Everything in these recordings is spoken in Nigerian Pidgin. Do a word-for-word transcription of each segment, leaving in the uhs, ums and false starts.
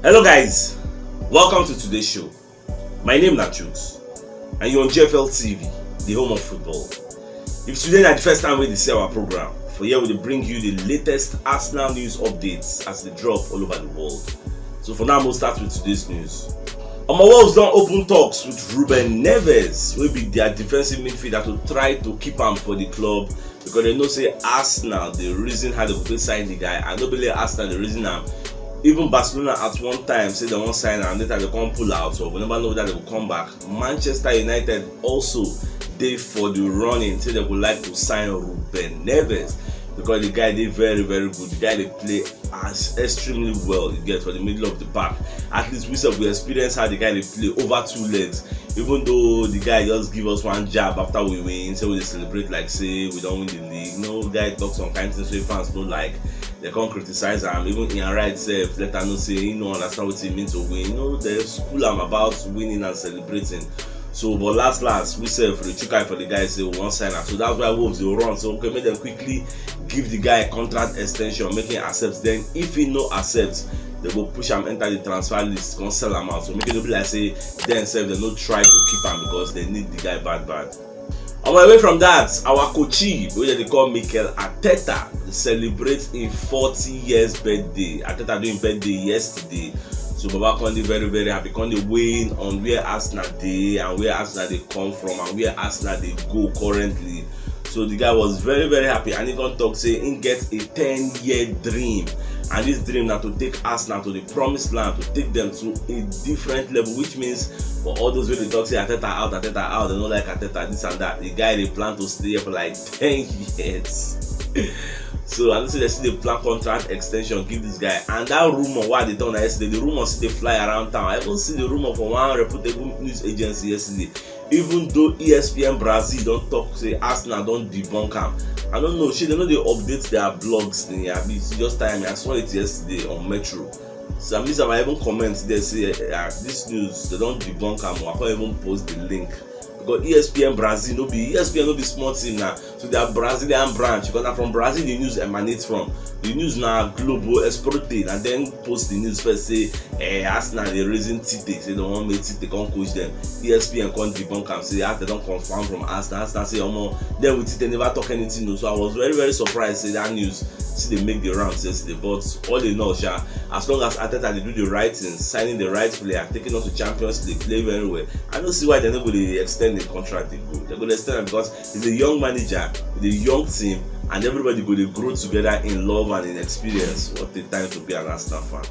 Hello guys, welcome to today's show. My name na Chooks and you're on G F L T V, the home of football. If today na the first time wey you dey see our program, for here we dey bring you the latest Arsenal news updates as they drop all over the world. So for now, we'll start with today's news. Omo, Wolves don open talks with Ruben Neves, wey be their defensive midfielder, to try to keep am for the club, because they know say Arsenal dey reason how they go fit sign the guy. I no believe Arsenal dey reason am. Even Barcelona at one time say they wan sign am, later they come pull out, so we never know whether they go come back. Manchester United also dey for the running, say they would like to sign Ruben Neves, because the guy dey very, very good. The guy dey play as extremely well. You get, for the middle of the park. At least we sef we experience how the guy dey play over two legs. Even though the guy just give us one jab after we win, say we dey celebrate like say we don win the league. No guy talk some kind things wey fans no like. They come criticize am. Even Ian Wright sef let am know say he no understand wetin e mean to win. You know, they school am about winning and celebrating. So, but last last, we sef dey chook eye for the guy, say we wan sign am. So that's why Wolves dey run. So okay, make dem quickly give the guy contract extension, make him accept. Then if he no accept, they go push am enter the transfer list, come sell am out. So make it no be like say dem sef they no try to keep am, because they need the guy bad bad. Omo, away from that, our coachee, wey dem dey call Mikel Arteta, celebrate im forty years birthday. Arteta do im birthday yesterday. So Baba come dey very, very happy, come dey weigh in on where Arsenal dey and where Arsenal dey come from and where Arsenal dey go currently. So the guy was very, very happy, and he come talk say he get a ten year dream, and this dream na to take Arsenal to the promised land, to take them to a different level, which means for all those wey dey talk say Arteta out, Arteta out, they no like Arteta, this and that, the guy dey plan to stay here for like ten years. So I know say they still dey plan contract extension give this guy. And that rumor wey I dey talk na yesterday, the rumor still dey fly around town. I even see the rumor for one reputable news agency yesterday. Even though E S P N Brazil don talk say Arsenal don debunk am. I don't know, shey they no dey update their blogs ni, abi it's just time. I saw it yesterday on Metro. So I mean, I even comment there say, eh, ah, this news, they don debunk am. I can't even post the link, because E S P N Brazil no be, E S P N no be small thing na. So their Brazilian branch, because na from Brazil the news emanates from. The news na Globo Esporte, and then post the news first say, eh, Arsenal dey reason Tite, say they wan make Tite come coach them. E S P N come debunk am, say Arteta don confirm from Arsenal. Arsenal say, omo, them with Tite never talk anything. No. So I was very, very surprised say that news still dey make the rounds yesterday. But all in all, sha, as long as Arteta dey do the right thing, signing the right player, taking us to Champions League, play very well, I don't see why they no go dey extend the contract. They go, they go dey extend am because he's a young manager with a young team, and everybody go dey grow together in love and in experience. What a time to be an Arsenal fan.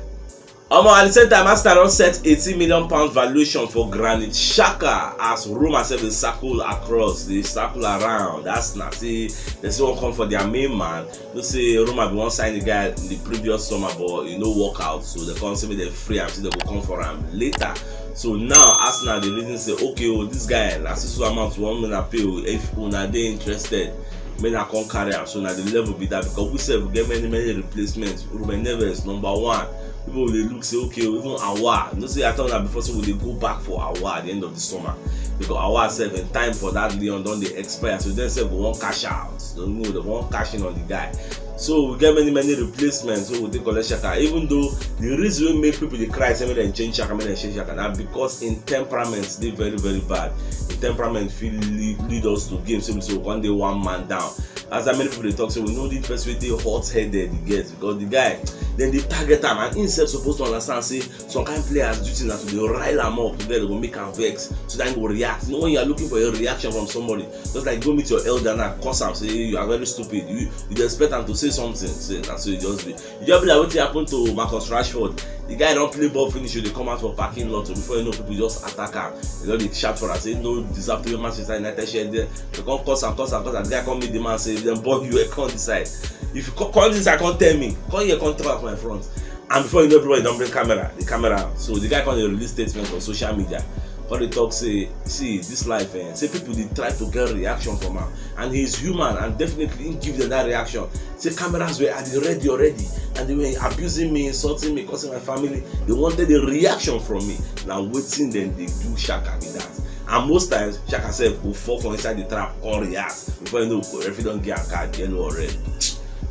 Omo, at the same time, Arsenal don set eighteen million pound valuation for Granit Xhaka, as rumor sef dey circle across, dey circle around. Arsenal say they still wan come for their main man. You know say Roma bin wan sign the guy in the previous summer, but e no work out, so they come say make dem free am, say they go come for am later. So now Arsenal dey reason say, okay, oh, this guy na so so amount we wan make una pay o. If una dey interested, make una come carry am. So na the level be that, because we sef get many, many replacements. Ruben Neves number one. People dey look say, okay, even Aouar. You know say I tell una before, so we dey go back for Aouar at the end of the summer, because Aouar sef, in time for that Lyon don dey expire, so dem sef go wan cash out. So you know, they wan cash in on the guy. So we get many, many replacements wey we take collect Xhaka. Even though the reason wey make people dey cry say make dem change Xhaka, make dem change Xhaka, na because im temperament dey very, very bad. Im temperament fit lead, lead us to games wey be say we come dey one man down. That's why many people dey talk say we no need person wey dey hot headed, you get, because the guy, dem dey target am, and im sef suppose to understand say some kind players duty na to dey rile am up, so that dem go make am vex, so that im go react. You know, when you are looking for a reaction from somebody, just like go meet your elder now, curse am, say you are very stupid. You, you dey expect am to say something. Say na so e just be. E just be like wetin happen to Marcus Rashford. The guy don play ball finish, you dey come out for parking lot, so before you know, people just attack am. They don dey shout for am, say no deserve to be Manchester United shirt there. They come curse am, curse am, curse am. The guy come meet the man, say, if dem born you, come this side. If you co-, come this side, come tell me. Come here, come talk for my front. And before you know, everybody don bring camera, the camera. So the guy come dey release statement on social media. Come dey talk say, see, this life, eh, say people dey try to get reaction from am, and he is human, and definitely he give them that reaction. Say cameras were at the ready already, and they were abusing me, insulting me, cursing my family. They wanted a reaction from me. Na wetin dem dey do Xhaka be that. And most times, Xhaka sef go fall for inside the trap, come react. Before you know, referee don give am card, yellow or red.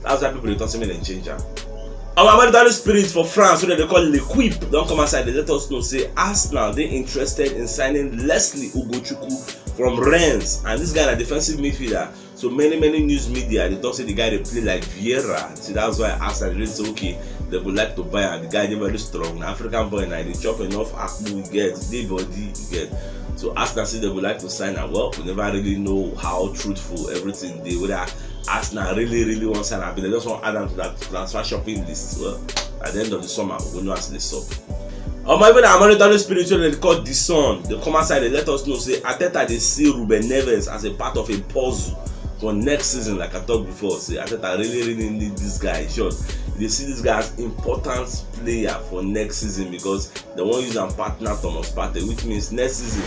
That's why people dey talk say make dem change am. Our Maritali spirit for France, wey dem dey call L'Equipe, don come outside dey let us know say Arsenal dey interested in signing Leslie Ugochukwu from Rennes, and this guy na defensive midfielder. So many many news media dey talk say the guy dey play like Vieira. See, that's why Arsenal dey say okay, they go like to buy am. The guy dey very strong. Na African boy na, he dey chop enough akpu, get dey body, get. So Arsenal say they go like to sign am. Well, we never really know how truthful everything dey, whether Arsenal really really wan sign am, but they just wan add am to that transfer shopping list. Well, at the end of the summer, we go know as e dey sup. Omo, even our Maritali spirit, wey dem dey call The Sun, dey come outside dey let us know say Arteta dey see Ruben Neves as a part of a puzzle for next season. Like I talk before, say Arteta really really need this guy. In short, e dey see this guy as important player for next season because they wan use am partner Thomas Partey, which means next season,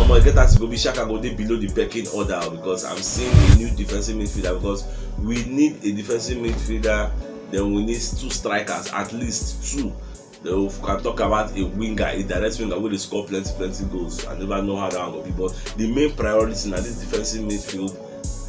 omo, e get as e go be, Xhaka go dey below the pecking order, because I'm seeing a new defensive midfielder, because we need a defensive midfielder, then we need two strikers, at least two. Then we can talk about a winger, a direct winger wey dey score plenty plenty goals. I never know how that one go be, but the main priority na this defensive midfield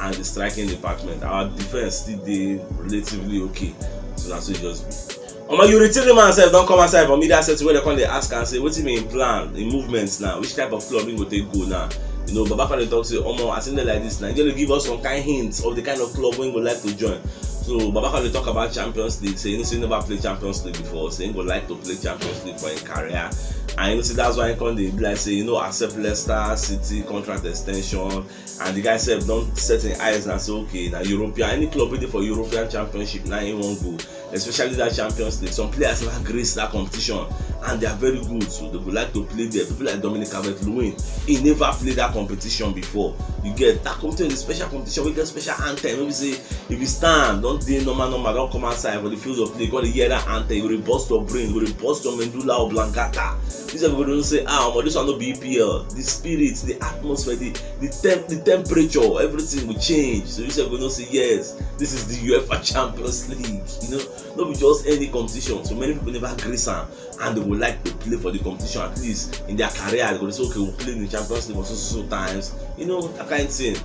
and the striking department. Our defense still dey relatively okay, so na so e just be. Omo, Youri Tielemans sef don come outside for media setting, wey dem come dey ask am say wetin be im plan, im movement now, which type of club im go take go now. You know, Baba come dey talk say, omo, as im dey like this now, im just dey give us some kind hints of the kind of club wey im go like to join. So Baba come dey talk about Champions League, say you know say he never play Champions League before, say he go like to play Champions League for him career, and you know say that's why he come dey be like say, you know, accept Leicester City contract extension, and the guy sef don set him eyes na say okay, na European, any club wey dey for European Championship na him wan go, especially that Champions League. Some players never grace that competition and they are very good, so they go like to play there. People like Dominic Calvert-Lewin, he never played that competition before. You get that competition is a special competition, we get special anthem. Maybe say if you stand, don't dey normal normal, don't come outside for the field of play, go dey hear that anthem, you go dey burst your brain, you go dey burst your medulla oblongata. These people go dey say, ah, omo, this one no be E P L. The spirit, the atmosphere, the the temp the temperature, everything will change. So you sef go know say yes, this is the UEFA Champions League. You know, no be just any competition. So many people never grace am, and they would like to play for the competition at least in their career. They go say okay, we played in Champions League for so so so times. You know, that kind of thing.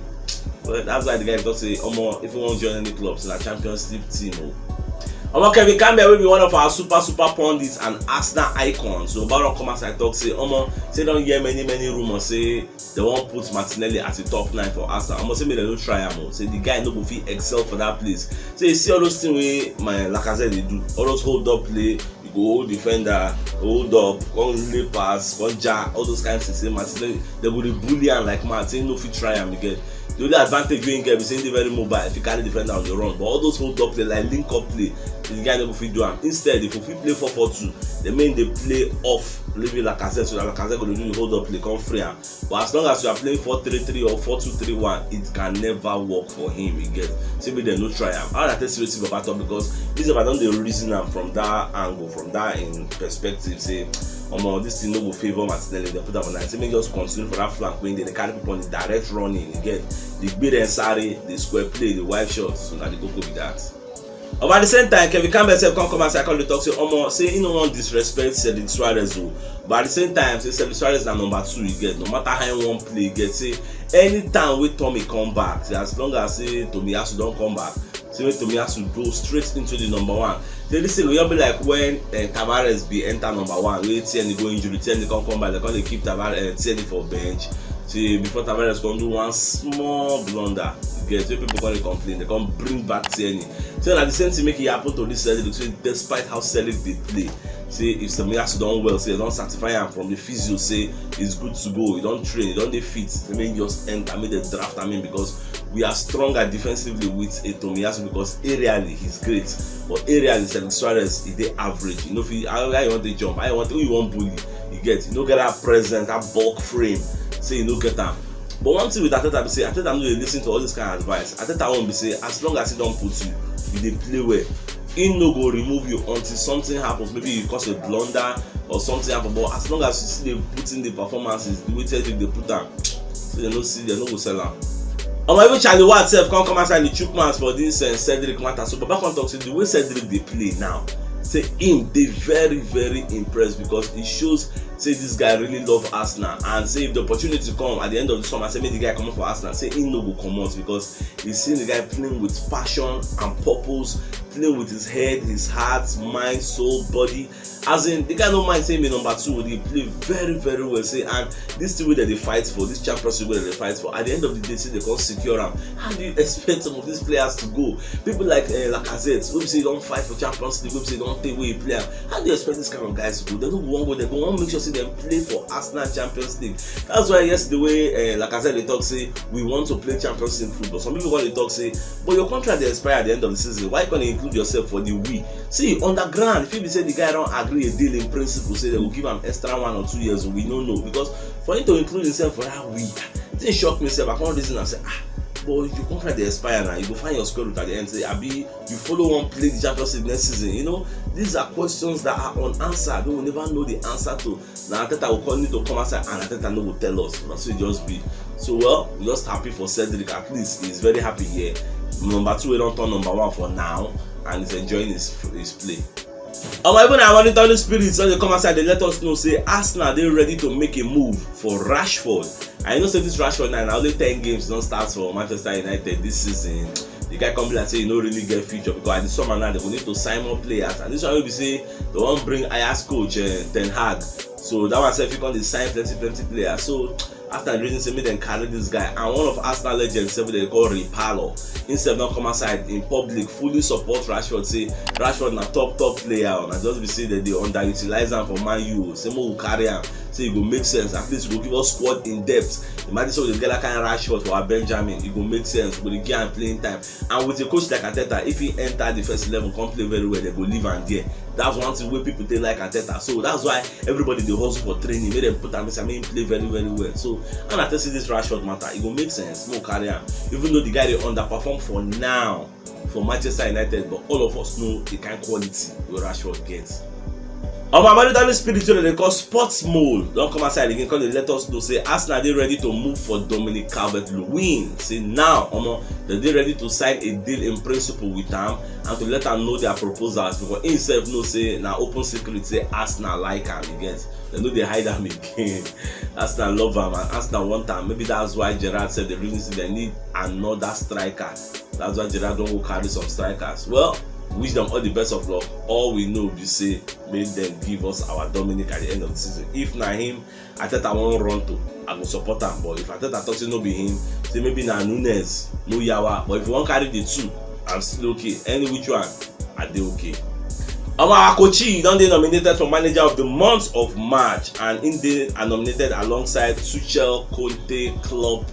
But that's why the guy talk say, omo, if you wan join any club, say na Champions League team o. Omo, Kevin Campbell, wey be one of our super super pundits and Arsenal icons, so Baba come outside talk say, omo, say don hear many many rumors say they wan put Martinelli as a top nine for Arsenal. Omo, say make dem no try am o. Say the guy no go fit excel for that place. Say you see all those things wey my Lacazette dey do, all those hold up play, you go hold defender, hold up, come lay pass, come jar, all those kind of things. Say Martinelli, they go dey bully am like mad. Say he no fit try am again. The only advantage wey he get be say he dey very mobile, he fit carry defender on the run. But all those hold up play, like link up play, the guy no go fit do am. Instead, if we fit play four four two, the main dey play off, leave it Lacazette, so that Lacazette go dey do the hold up play, come free am. But as long as you are playing four three three or four two three one, it can never work for him again. Say make dem no try am. How I take serious Baba talk, because this Baba don dey reason am from that angle, from that in perspective. Say, omo, this thing no go favour Martinelli if they put am for nine. Say make just continue for that flank wing, they dey carry people on the direct running. You get the gbere sáré, the square play, the wide shot. So na the koko be that. But at the same time, Kevin Campbell sef come come outside come dey talk say, omo, say he no wan disrespect Cedric Soares o. But at the same time, say Cedric Soares na number two, you get, no matter how he wan play, you get, say anytime wey Tommy come back, say as long as say Tomiyasu don come back, say make Tomiyasu go straight into the number one. Say this thing go just be like when eh, Tavares be enter number one, wey Tierney go injury, Tierney come come back, they come dey keep Tavares, eh, Tierney for bench. Say before Tavares come do one small blunder, you get, wey people come dey complain, they come bring back Tierney. So na the same thing make e happen to this Cedric. Say despite how Cedric dey play, say if Tomiyasu don well, say they don certify am from the physio, say he's good to go, he don train, he don dey fit. Say make he just enter, make they draft am in, because we are stronger defensively with a Tomiyasu, because aerially he's great, but aerially Cedric Soares, he dey average. You know, if you, how, how you want to jump, how you want, who you want bully, you get, you no get that presence, that bulk frame. Say you no get am. But one thing with Arteta be say Arteta no dey listen to all this kind of advice. Arteta own be say as long as he don put you, you dey play well. He no go remove you until something happens. Maybe you cause a blunder or something happen. But as long as you still dey put in the performances the way Cedric dey put am, so dem no see, dem no go sell am. Omo, even Charlie Watt sef come come outside the chook mouth for this uh, Cedric matter. So Baba come talk say the way Cedric dey play now, say him dey very very impressed, because he shows say this guy really love Arsenal, and say if the opportunity come at the end of the summer, say make the guy comot for Arsenal, say he no go comot, because he see the guy playing with passion and purpose, playing with his head, his heart, mind, soul, body. As in, the guy no mind saying me number two. He play very, very well. Say, and this thing wey dem dey fight for, this Champions League wey dem dey fight for, at the end of the day, say dem come secure am. How do you expect some of these players to go? People like uh, Lacazette, wey be say e don fight for Champions League, wey be say e don take away player. How do you expect this kind of guys to go? Dem no go wan go. Dem go wan make sure say dem play for Arsenal Champions League. That's why yesterday wey uh, Lacazette dey talk say we want to play Champions League football. Some people come dey talk say, but your contract dey expire at the end of the season. Why you come dey include yourself for the we? See, on the ground, if e be say the guy don agree a deal in principle, say dem go give am extra one or two years, we no know. Because for him to include himself for that we, thing shock me sef. I come reason am say, ah, but your contract dey expire now. You go find your square root at the end. Say, abi you follow wan play the Champions League next season? You know, these are questions that are unanswered. We will never know the answer to. Na Arteta go come need to come outside, and Arteta no go tell us. Na so e just be. So, well, we just happy for Cedric. At least he's very happy here. Number two wey don turn number one for now, and he's enjoying his his play. Omo, even our monitoring spirits don dey come outside, dey let us know say Arsenal dey ready to make a move for Rashford. I know say this Rashford now na only ten games don start for Manchester United this season. The guy come be like say e no really get future, because at the summer now, dem go need to sign more players. And this one wey be say dem wan bring Ajax coach uh, Ten Hag. So that one sef fit come dey sign plenty, plenty players. So Arsenal reason say make dem carry this guy. And one of Arsenal legends sef, wey dem dey call Rui Paulo, him sef don come outside in public, fully support Rashford, say Rashford na top, top player. Na just be say dem dey underutilize am for Man U. Say make we carry am. Say e go make sense. At least e go give us squad in depth. Imagine say we dey get that kind of Rashford for our Benjamin. E go make sense. We go dey give am playing time. And with a coach like Arteta, if he enter the first eleven, come play very well, dem go leave am there. That's one thing wey people take like Arteta. So that's why everybody dey hustle for training, make dem put am inside, make him play very, very well. So, and I tell say this Rashford matter, e go make sense, make we carry am. Even though the guy dey underperform for now for Manchester United, but all of us know the kind quality wey Rashford get. Omo, Mamadou Dani Spirit wey dem dey call Sports Mole don come outside again, come dey let us know say Arsenal dey ready to move for Dominic Calvert-Lewin. Say now, omo, dem dey ready to sign a deal in principle with am and to let am know their proposals, because him sef know say na open secret say Arsenal like am, you get. Dem no dey hide am again. Arsenal love am and Arsenal want am. Maybe that's why Gerrard sef dey reason say dem need another striker. That's why Gerrard don go carry some strikers. Well, wish dem all the best of luck. All we know be say make dem give us our Dominic at the end of the season. If na him Arteta wan run to, I go support am. But if Arteta talk say no be him, say maybe na Nunez, no yawa. But if you wan carry the two, I'm still okay. Any which one, I dey okay. Omo, our coach don dey nominated for manager of the month of March, and him dey nominated alongside Tuchel, Conte, Klopp,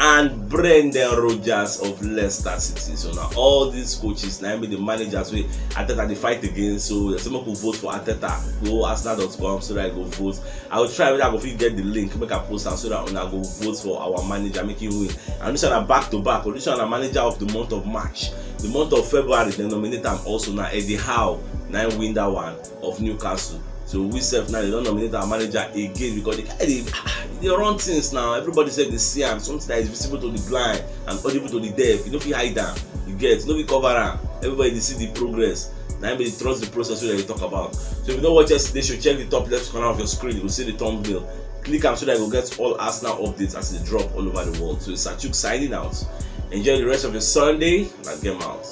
and Brendan Rodgers of Leicester City. So now all these coaches, now be the managers wey Arteta dey fight against. So dem say make we vote for Arteta. Go Arsenal dot com so that I go vote. I will try whether I go fit get the link, make I post am so that una go vote for our manager, make him win. And this one na back to back. This one na manager of the month of March. The month of February, dem nominate am also. Na Eddie Howe na him win that one of Newcastle. So we sef now, dem don nominate our manager again, because the guy dey, ah, dey run things now. Everybody sef dey see am. Something that is visible to the blind and audible to the deaf. You no fit hide am. You get, you no fit cover am. Everybody dey see the progress. Na him be the trust the process wey dem dey talk about. So if you don watch yesterday show, check the top left corner of your screen. You go see the thumbnail. Click am so that you go get all Arsenal updates as e dey drop all over the world. So it's Achuk signing out. Enjoy the rest of your Sunday. Na game out.